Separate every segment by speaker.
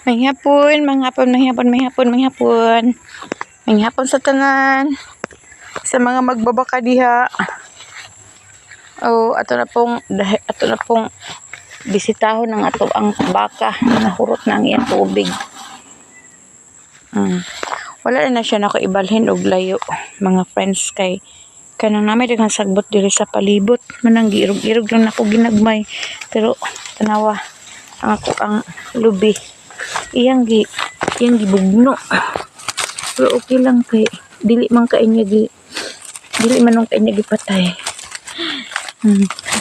Speaker 1: Maayong hapon, maayong hapon, maayong hapon, maayong hapon, maayong hapon. Maayong hapon sa tanan. Sa mga magbabaka diha. Oh, ato na pong bisitahon ang ato ang baka na nahurot na ang iyang tubig. Wala na siya nako ibalhin og layo, mga friends, kay kanang naa may daghang sagbot diri sa palibot, manang giirog-irog lang nako ginagmay, pero tanawa ang ako ang lubi, iyang gibugno, pero okay lang kay dili man nung kay niya gipatay.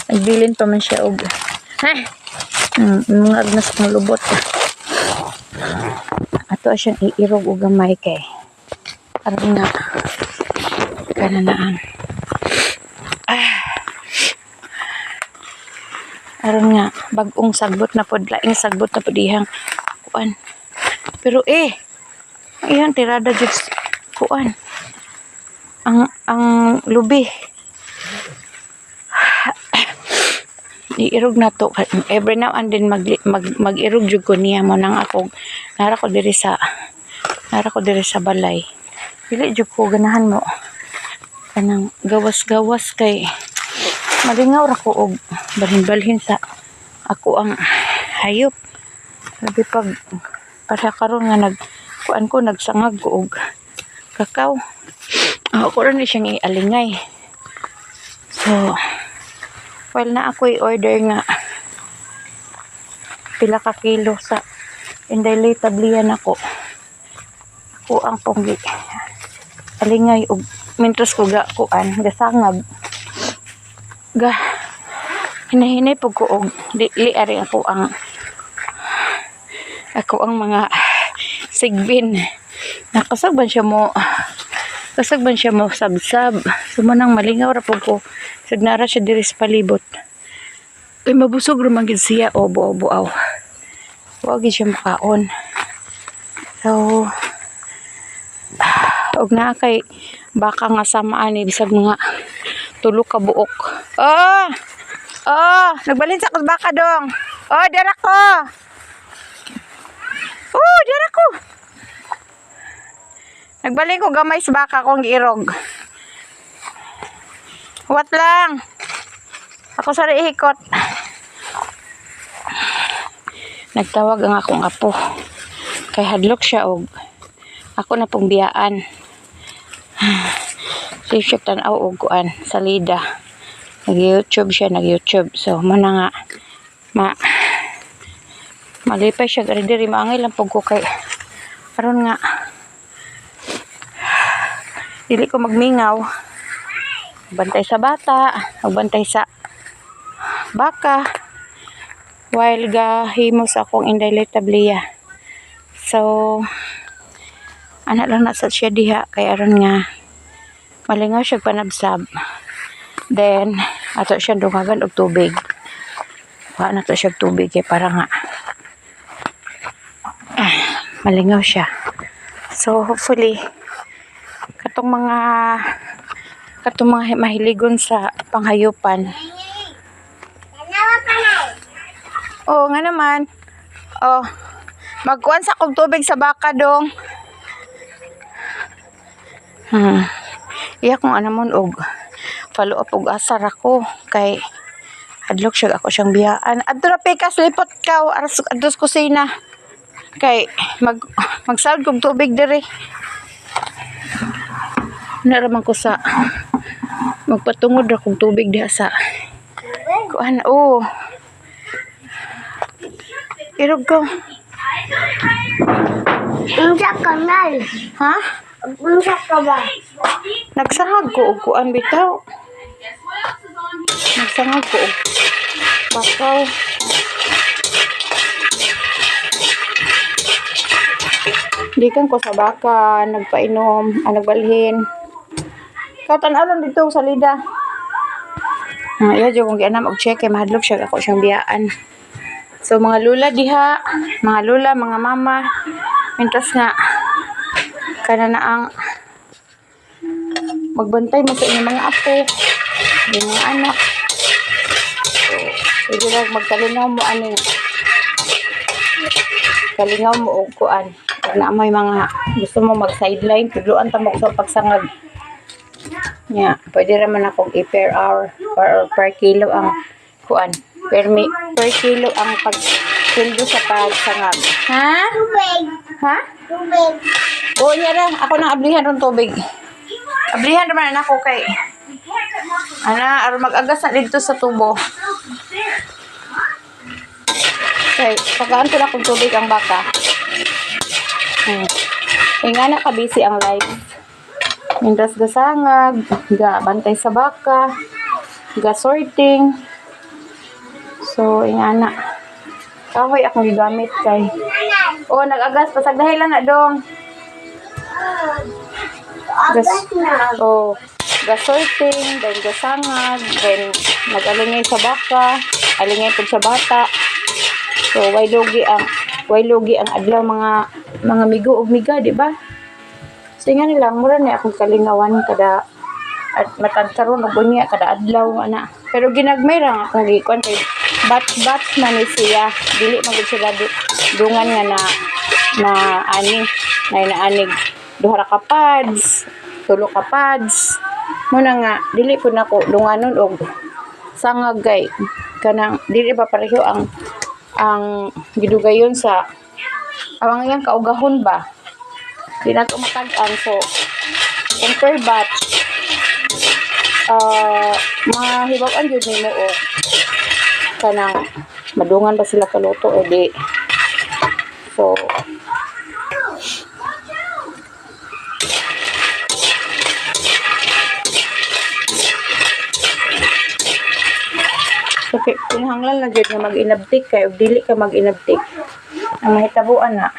Speaker 1: Nagbilin pa man siya og ha mga agnas ng lubot. Ato siyang iirog og gamay kay aron nga kana na ang aron nga bag-ong sagbot na pod, laing sagbot na pod iyang kuan. Pero eh ang iyang tirada jud kuan, ang lubi. Iirog na to every now and then. Mag mag mag-irog jud ko niya mo nang ako nara ko diri sa balay. Dili jud ko ganahan mo kanang gawas-gawas kay malingaw ra ko og balhin-balhin sa ako ang hayop, labi pag para karon nga nag kuan ko, nagsangag ko og kakao. Ako ra ni siyang ialingay. So while na ako i-order nga pila ka kilo sa Inday tablian ako, ako ang ponggi alingay og mintros ko ga kuan, gasangag, ga hinahinay pug ko og dili ari ako ang mga sigbin. Nakasag man siya mo sabsab. So manang malingaw ra pug ko sag nara siya diri sa palibot. Kay mabusog ra man gid siya obo obo aw. Wa gid siya makaon. So og naa kay baka nga sama ani bisag mga tulo ka buok. Oh! Oh, nagbalhin sa akong baka dong. Oh, dara ko. Oh, dara ko. Nagbalhin ko gamay sa baka kong giirog. Wat lang. Ako sa ihikot. Nagtawag ang akong apo. Kay hadlok siya og ako na pong biyaan. Sige siya tan-aw og kuan salida. Nag-YouTube siya, nag-YouTube. So, mo na nga malipay siya gari diri. Maangay lang pug ko kay aron nga dili ko magmingaw. Bantay sa bata, magbantay sa baka while gahimo sa akong Inday Tabliya. So, ana lang na sa siya diha kay aron nga malingaw siya panabsab. Then, ato siya dungagan og tubig. Kuha na to siya og tubig kay para nga malingaw siya. So, hopefully, katong mga mahiligon sa panghayupan. Oo nga naman. Oh, magkuan sa kog tubig sa baka dong. Iya kung ano mon og follow up og asar ako kay hadlok siya ako siyang biyaan. Adto ra pikas, lipot ka aras adto sa kusina. Kay magsaud kog tubig diri. Naraman ko sa magpatungod ra kog tubig diha sa kuan. Oh. Irog ko.
Speaker 2: Unsa ka nal?
Speaker 1: Ha?
Speaker 2: Unsa ka ba?
Speaker 1: Nagsangag ko og kuan bitaw. Nagsangag ko og bakaw. Gikan ko sa baka, nagpainom, nagbalhin. Katan lang dito sa lida. Ah, iya jud kong gianam og check kay mahadlok siya ako siyang biyaan. So mga lula diha, mga lula, mga mama, mintas nga kana na ang magbantay mo sa inyong mga apo, inyong mga anak. So, pwede lang magkalinaw mo aning Kalingaw mo og kuan. Pag naa mo'y mga gusto mo mag sideline, tudloan ta mo sa pagsangag. Nya, pwede ra man akong i-per hour or per kilo ang kuan. Per kilo ang pag sweldo sa pagsangag. Ha?
Speaker 2: Tubig.
Speaker 1: Ha?
Speaker 2: Tubig.
Speaker 1: Oo, niya ra. Ako nang ablihan ron tubig. Ablihan naman ako kay ana, aron mag-agas na dito sa tubo. Kay pagaan ko na kung tubig ang baka. Eh nga na kabisi ang life. Mientras gasangag, ga bantay sa baka, ga sorting. So, ingana. Kahoy akong gigamit kay. Oh, nag-agas pasagdahi lang na dong.
Speaker 2: Agas na.
Speaker 1: Oh, ga-sorting, then gasangag, then nag-alingay sa baka, alingay pud sa bata. So, way lugi ang adlaw, mga migo ug miga, di ba? So, nga nilang mura ni akong kalingawan kada at matag karon og unya kada adlaw ana. Pero ginagmay ra nga akong gikuan kay batch batch man ni siya. Dili man gud sila dungan nga na na ani na inaanig duha ra ka pads, tulo ka pads. Muna nga dili pud nako dunganon og sangag kay kanang dili ba pareho ang gidugayon sa ang iyang kaugahon ba, di na ito matag-an. So kung per batch, mahibaw-an jud nimo o kanang madungan ba sila kaluto o di. So okay, kinahanglan na jud nga mag-inabtik kay og dili ka mag-inabtik, ang mahitabuan na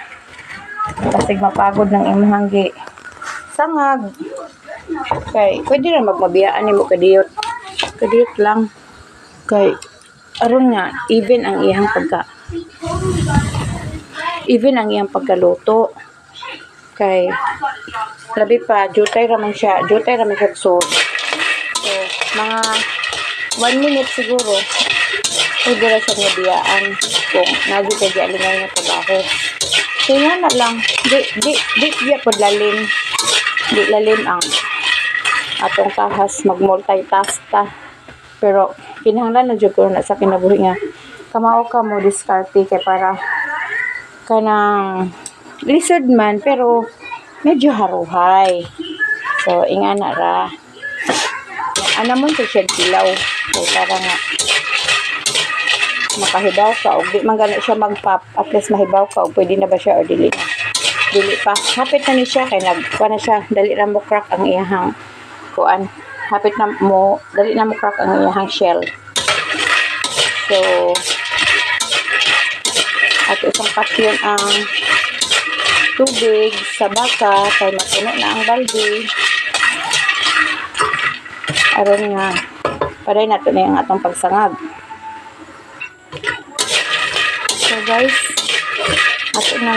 Speaker 1: basig mapagod ng imong gi sangag kay pwede ra magmabiyaan nimo kadiyot kadiyot lang kay aron nga even ang iyang pagkaluto kay labi pa jutay ra man siya. So mga 1 minute siguro pwede ra siya mabiyaan kung nagi kay gialingay nga trabaho. So nga na lang, di di di di pod lalim, di lalim ang atong tahas, mag multitask ta, pero kinahanglan na jud ko na sa kinabuhi nga kamao ka mo diskarte kay para kanang lisod man pero medyo haruhay. So ingana ra, ana mo sa siya kilaw. So para nga makahibaw ka og di man gani siya mag-pop, at least mahibaw ka og pwede na ba siya or dili na. Dili pa, hapit na ni siya kay nag kuan na siya, dali ra mo crack ang iyahang kuan, hapit na mo, dali na mo crack ang iyahang shell. So at isang patyon ang tubig sa baka kay mapuno na ang balde aron nga paday nato na yung atong pagsangag. So guys, ato nang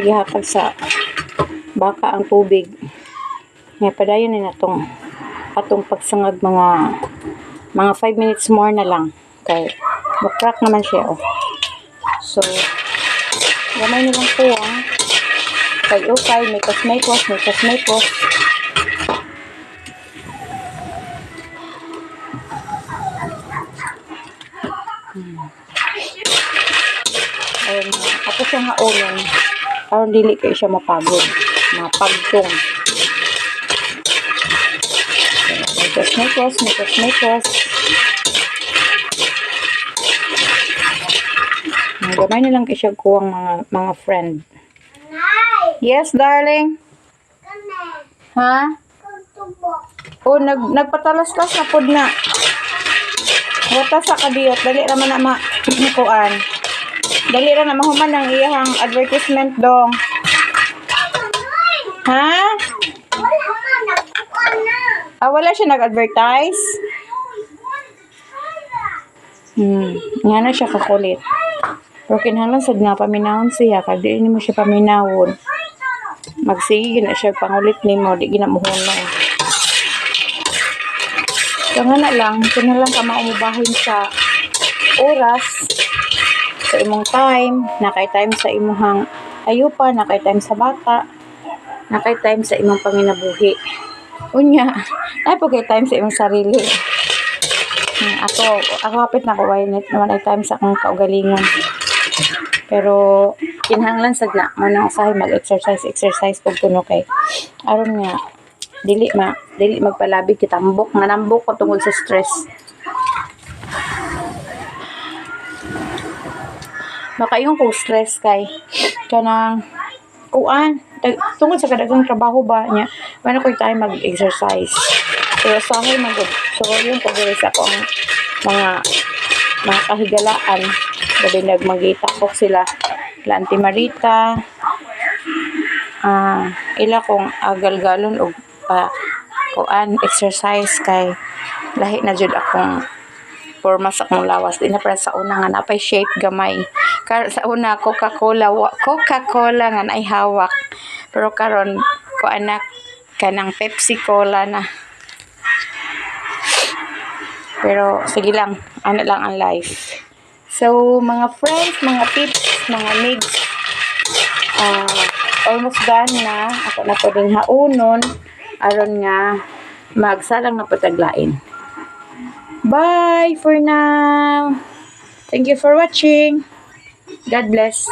Speaker 1: gihatag sa baka ang tubig nga padayon ni natong atong pagsangag, mga 5 minutes more na lang kay mo-crack naman siya, oh. So gamay na lang po ah kay okay, mekos mekos mekos mekos. Ayun, ako siyang haonon aron dili kayo siya mapagod, mapagtong. Mekos mekos mekos mekos. Gamay na lang kayo siya kuwang mga friend.
Speaker 2: Nay!
Speaker 1: Yes, darling.
Speaker 2: Kani.
Speaker 1: Ha?
Speaker 2: Tubo.
Speaker 1: Oh, nagpatalastas na pod na. Wata sa kadiyot, dali ra man na ma kuan. Dali ra na mahuman ang iyang advertisement dong. Ha?
Speaker 2: Wala man. Nagkuha na.
Speaker 1: Ah, wala siya nag-advertise? Nga na siya kakulit. Pero kinahanglan sad nga paminawon siya kay di nimo siya paminawon. Magsige gina siya pangulit nimo, di gina mohunong. So nga na lang, kinahanglan ka maumubahin sa oras. sa imong time, naa kay time sa imuhang ayupa, naa kay time sa bata, naa kay time sa imong panginabuhi. Unya, naa pod kay time sa imong sarili. Ako hapit na ko why not naman ay time sa akong kaugalingon. Pero kinahanglan sad na mo nang usahay mag-exercise exercise pug kuno kay aron nga dili magpalabig kitambok nga nambok ko tungod sa stress. Makaingon kog stress kay kanang kuan tungod sa kadaghang trabaho ba niya, wala ko'y time mag-exercise. Pero usahay man gud. So yung ko diri sa akong mga kahigalaan, gabi nagmagitakok sila la Auntie Marita, ila kong agalgalon og pa kuan exercise kay lahi na jud akong porma sa akong lawas. Di na para sa una nga napay shape gamay. Sa una, Coca-Cola, Coca-Cola nga naay hawak. Pero karon ko anak kanang Pepsi Cola na. Pero sige lang, ano lang ang life. So, mga friends, mga tips, mga migs, almost done na. Ako na po din haunon aron nga magsalang na pataglain. Bye for now. Thank you for watching. God bless.